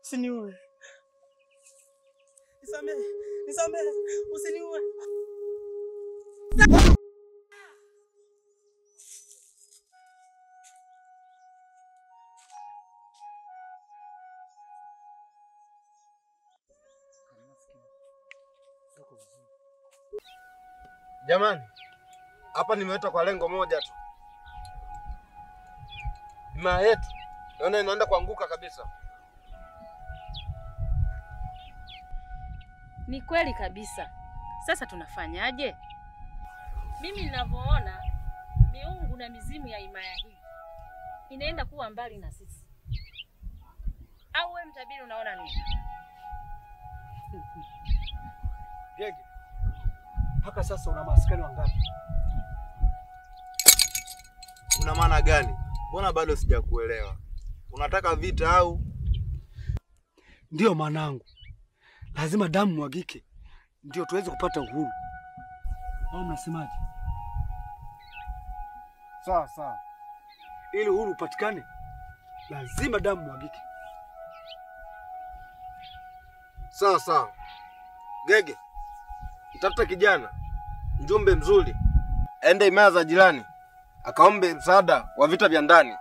Usiniue. Nisamehe, nisamehe, usiniue. Jamani, hapa nimeletwa kwa lengo moja tu. Himaya yetu naona inaenda kuanguka kabisa. Ni kweli kabisa. Sasa tunafanyaje? Mimi ninavyoona miungu na mizimu ya himaya hii inaenda kuwa mbali na sisi. Au wewe mtabiri unaona nini? Gege, mpaka sasa una maaskari wangapi? Una maana gani? Mbona bado sijakuelewa? Unataka vita au? Ndio maanangu. Lazima damu mwagike ndio tuweze kupata uhuru. Au mnasemaje? Sawa sawa. Ili uhuru upatikane lazima damu mwagike. Sawa sawa. Gege, mtafuta kijana mjumbe mzuri, aende himaya za jirani akaombe msaada wa vita vya ndani.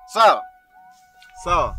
Sawa? Sawa.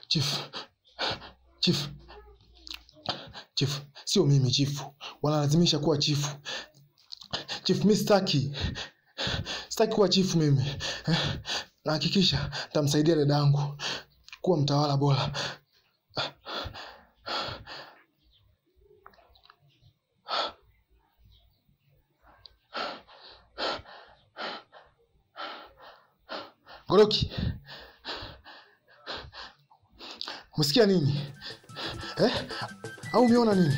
Chief, chief, chief, sio mimi chifu. Wanalazimisha kuwa chifu. Chief, mimi sitaki. Sitaki kuwa chifu mimi. Nahakikisha nitamsaidia dadangu kuwa mtawala bora. Goroki, umesikia nini? Eh? Au umeona nini?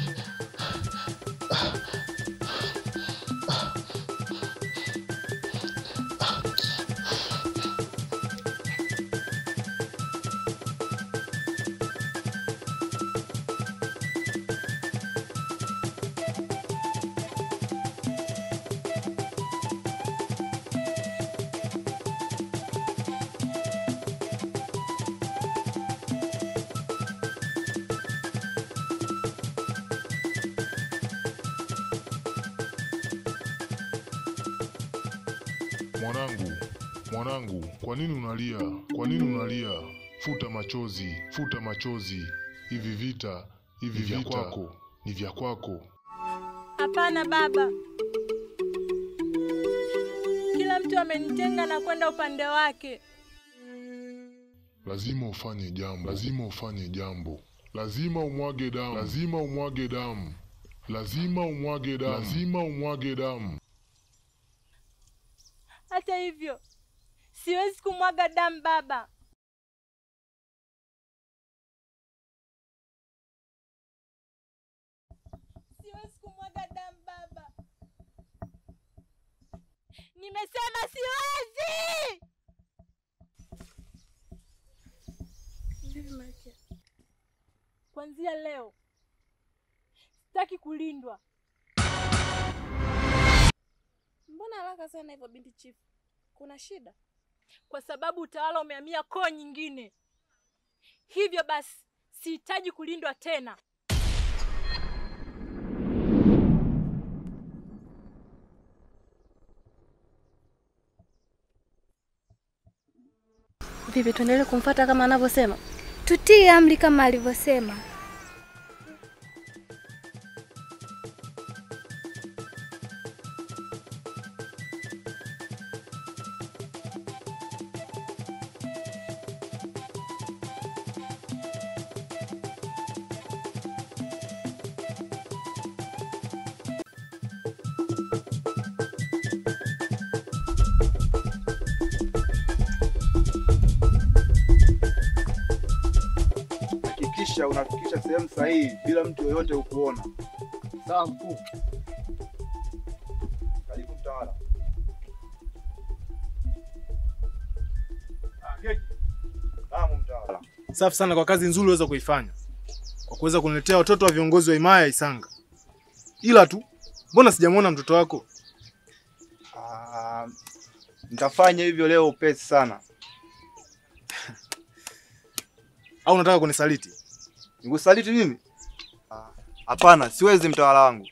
Mwanangu, mwanangu, kwa nini unalia? Kwa nini unalia? Futa machozi, futa machozi. Hivi vita, hivi vya kwako, ni vya kwako. Hapana baba. Kila mtu amenitenga na kwenda upande wake. Lazima ufanye jambo, lazima ufanye jambo. Lazima umwage damu, lazima umwage damu. Lazima umwage damu, lazima umwage damu. Hata hivyo, siwezi kumwaga damu baba. Siwezi kumwaga damu baba. Nimesema siwezi! Vipi Malkia? Kuanzia leo sitaki kulindwa. Mbona haraka sana hivyo binti chifu? Kuna shida? Kwa sababu utawala umehamia koo nyingine. Hivyo basi sihitaji kulindwa tena. Vipi, tuendelee kumfuata kama anavyosema? Tutii amri kama alivyosema. Hakikisha unafikisha sehemu sahihi bila mtu yoyote kukuona. Sawa mkuu. Karibu mtawala. Naam mtawala. Safi sana kwa kazi nzuri uweza kuifanya. Kwa kuweza kuniletea watoto wa viongozi wa himaya ya Isanga. Ila tu mbona sijamuona mtoto wako? Nitafanya hivyo leo upesi sana. Au unataka kunisaliti? Nikusaliti mimi? Hapana, siwezi mtawala wangu.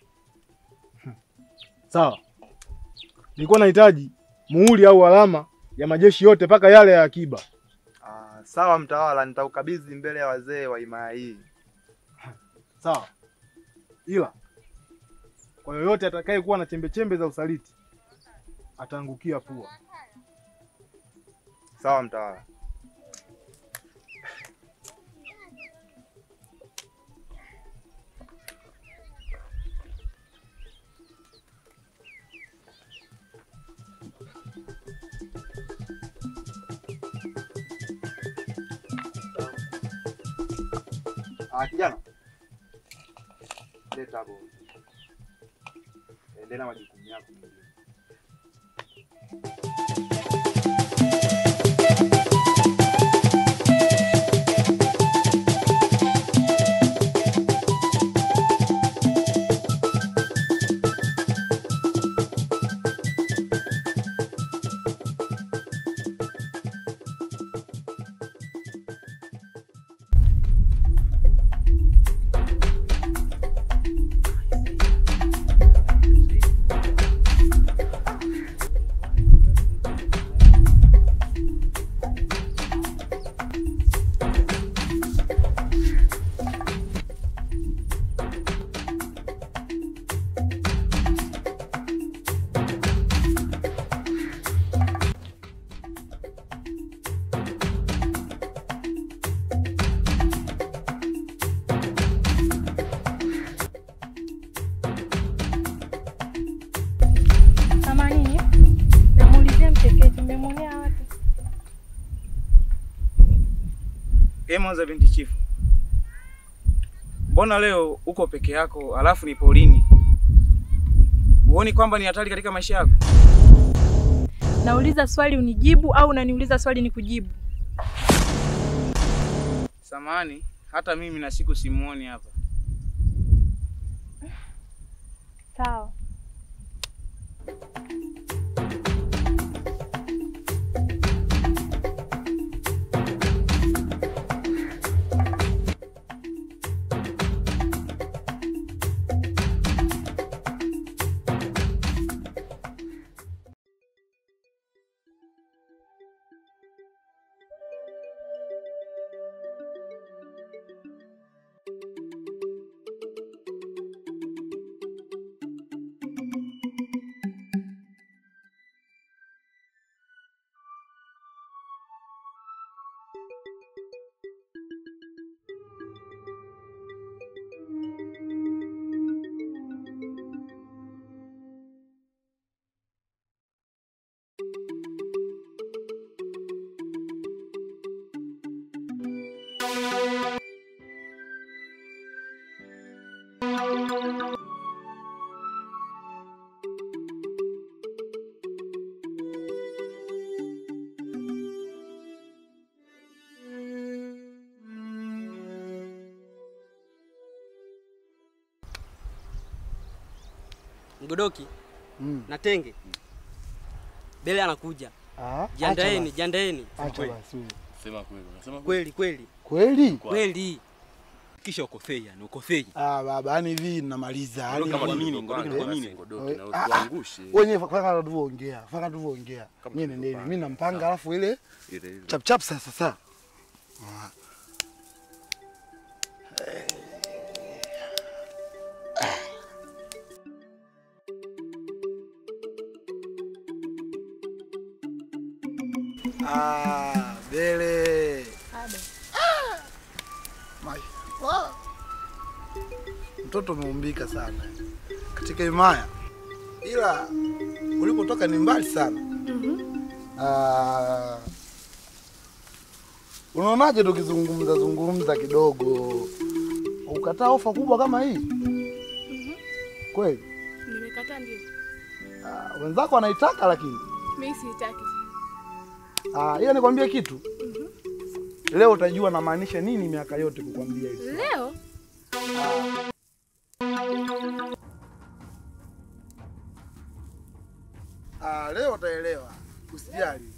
Sawa. Nilikuwa nahitaji muhuri au alama ya majeshi yote paka yale ya akiba. Sawa mtawala, nitakukabidhi mbele ya wazee wa himaya hii. Sawa. Ila kwa yoyote atakayekuwa na chembe-chembe za usaliti ataangukia pua. Sawa mtawala. Kijana, leta hapo. Endelea na majukumu yako mengine. Mwanza binti chifu, mbona leo uko peke yako alafu ni porini? Huoni kwamba ni hatari katika maisha yako? Nauliza swali unijibu au unaniuliza swali nikujibu? Samahani, hata mimi na siku simuoni hapa. Sawa. Mgodoki na Tenge. Bele anakuja. Jiandaeni, jiandaeni. Acha basi. Sema kweli. Unasema kweli kweli. Kweli? Kweli. Kisha ukofei yani, ukofei. Ah baba, yani hivi namaliza. Yaani kama mimi Ngodoki na mimi Ngodoki na utuangushe. Wenyewe faka tulivyoongea, faka tulivyoongea. Mimi nendeni, mimi nampanga alafu ile chap chap sasa sasa. Ah, Bele. Ah. Mtoto umeumbika sana katika himaya, ila ulipotoka ni mbali sana. Unaonaje tukizungumza zungumza kidogo? Ukataa ofa kubwa kama hii? Kweli? Nimekataa ndio. Wenzako wanaitaka lakini mimi siitaki. Ila nikwambie kitu. Leo utajua namaanisha nini miaka yote kukwambia hivi. Leo? Leo utaelewa. Usijali.